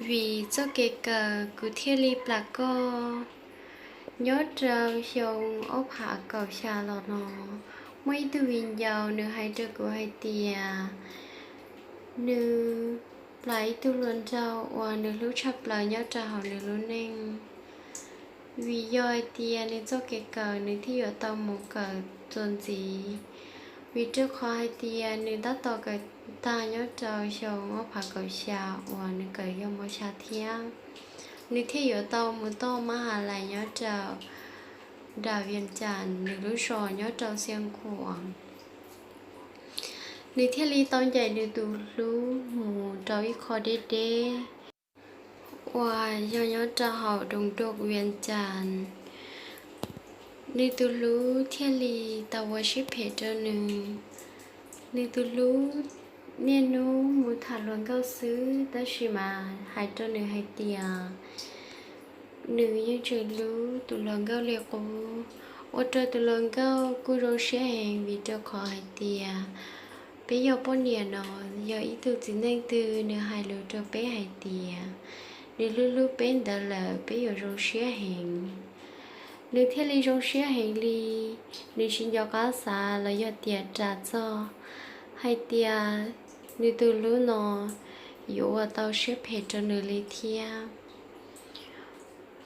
Vim txoj kev kawm kuv thiaj li plam koj. Nyob rau xyoo ob phav kaum xya los no, muaj ib tug viv ncaus nws hais rau kuv hais tias nws plam ib tug hluas nraug uas nws hlub tshaj plaws nyob rau hauv nws lub neej. Vim yog hais tias nws txoj kev kawm nws thiaj yuav tau mus kawm txuas ntxiv, vim rau qhov hais tias nws tab tom kawm tag nyob rau xyoo ob phav kaum xya uas nws kawm yog mos xya thiab. Nws thiaj yuav tau mus toj mab has lais nyob rau nram Vias Cas, nws lub zos nyob rau Xiav Khuam. Nws thiaj li tau ncaim nws tus hlub mus rau ib qho deb deb uas yog nyob rau hauv Doo Doo, Vias Cas. Nws tus hlub thiaj li tau ua siab phem rau nws. Nws tus hlub niaj hnub mus tham hluas nkauj xwb, tab sis mas hais rau nws hais tias nws yeej tseem hlub tus hluas nkauj li qub, ua rau tus hluas nkauj kuj zoo siab heev, vim rau qhov hais tias peb yog poj niam no, yog ib tug txiv neej twg nws hais lus rau peb hais tias nws hlub hlub peb ntawd lawm, peb yuav zoo siab heev. Nws thiaj li zoo siab heev li. Nws tsis nco qab xav los yog tias ras txog hais tias nws tus hlub no yuav ua tau siab phem rau nws li thiab.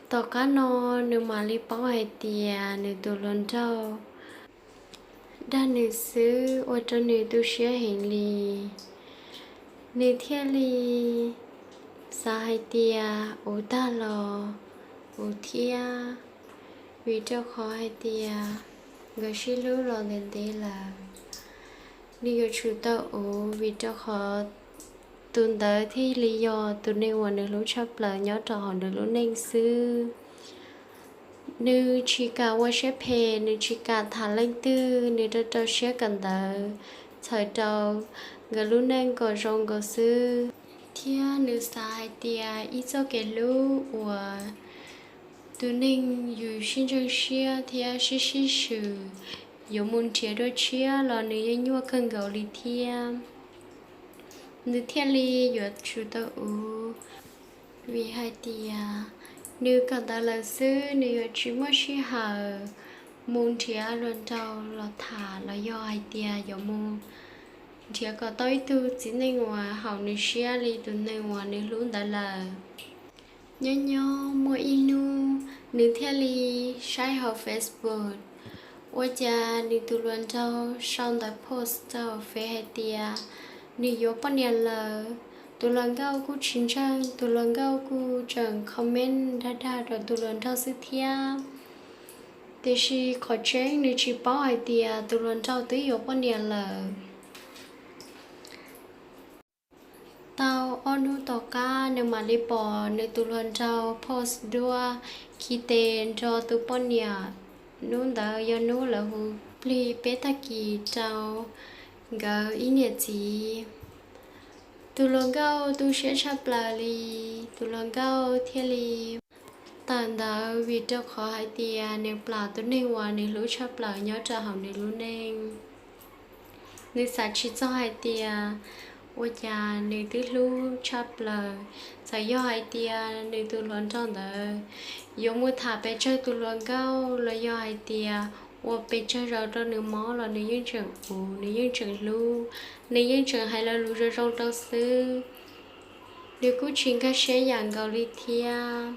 Tom qab no nws mam li paub hais tias nws tus hluas nraug dag nws xwb, ua rau nws tu siab heev li. Nws thiaj li xav hais tias ua tag los ua thiab, vim rau qhov hais tias nkawd sib hlub los ntev ntev lawm. Nws yuav tsum tau ua, vim rau qhov tus ntawd thiaj li yog tus neeg uas nws hlub tshaj plaws nyob rau hauv nws lub neej xwb. Nws tsis kam ua siab phem, nws tsis kam tham leej twg, nws rau rau siab kawm ntawv txhawm rau nkawd lub neej kom zoo nkaus xwb. Thiab nws xav hais tias ib txoj kev hlub uas tus neeg yus sib ntseeg siab thiab sib sib swm yuav mus nrhiav dua tshiab los nws yeej nyuaj kawg nkaus li thiab. Nws thiaj li yuav tsum tau ua, vim hais tias nws kawm ntawv lawm xwb, nws yuav tsis muaj sij hawm mus nrhiav hluas nraug los tham los yog hais tias yuav mus nrhiav kom tau ib tug txiv neej uas haum nws siab li tus neeg uas nws hlub ntawd lawm. Nyob nyob muaj ib hnub nws thiaj li saib hauv Facebook, ua cas nws tus hluas nraug sau ntawv post rau hauv Fev hais tias nws yuav poj niam lawm. Tus hluas nkauj kuj tsis ntseeg, tus hluas nkauj kuj tseem comment dag dag rau tus hluas nraug xwb thiab. Tiam sis qhov tseeb nws tsis paub hais tias tus hluas nraug twb yuav poj niam lawm. Tau ob hnub tom qab nws mam li pom nws tus hluas nraug post duab khi tes nrog tus poj niam. Hnub ntawd yog hnub lawv hu plig peb tag kis rau nkawd ib niam txiv. Tus hluas nkauj tu siab tshaj plaws li, tus hluas nkauj thiaj li tawm ntawv vim rau qhov hais tias nws plam tus neeg uas nws hlub tshaj plaws nyob rau hauv nws lub neej. Nws xav tsis txog hais tias ua cas nws twb hlub tshaj plaws, txawm yog hais tias nws tus hluas nraug ntawd yuav mus tham pes tsawg tus hluas nkauj los yog hais tias ua pes tsawg zaus rau nws mob los nws yeej tseem ua, nws yeej tseem hlub, nws yeej tseem hais lo lus zoo zoo rau xwb. Nws kuj tsis nkag siab yam nkaus li thiab.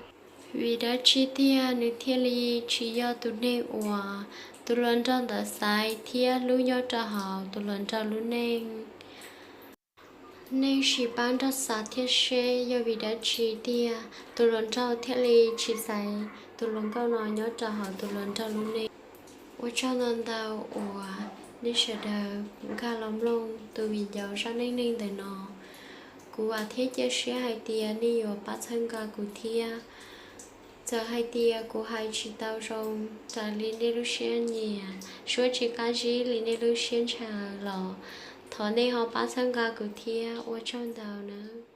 Vim dab tsi tiag nws thiaj li tsis yog tus neeg uas tus hluas nraug ntawd xaiv thiab hlub nyob rau hauv tus hluas nraug lub neej? Nej sim pab nrog xav thiab seb yog vim dab tsi tiag tus hluas nraug thiaj li tsis xaiv tus hluas nkauj no nyob rau hauv tus hluas nraug lub neej. Ua tsaug ntau ntau uas nej sawv daws nkag los mloog tus viv ncaus zaj neej neeg ntawm no. Kuv vam thiab cia siab hais tias nej yuav pab txhawb nqa kuv thiab. Txawm hais tias kuv hais tsis tau zoo raws li nej lub siab nyiam, suab tsis qab zib li nej lub siab ntshaw los thov nej ho pab txhawb nqa kuv thiab. Ua tsaug ntau nawb.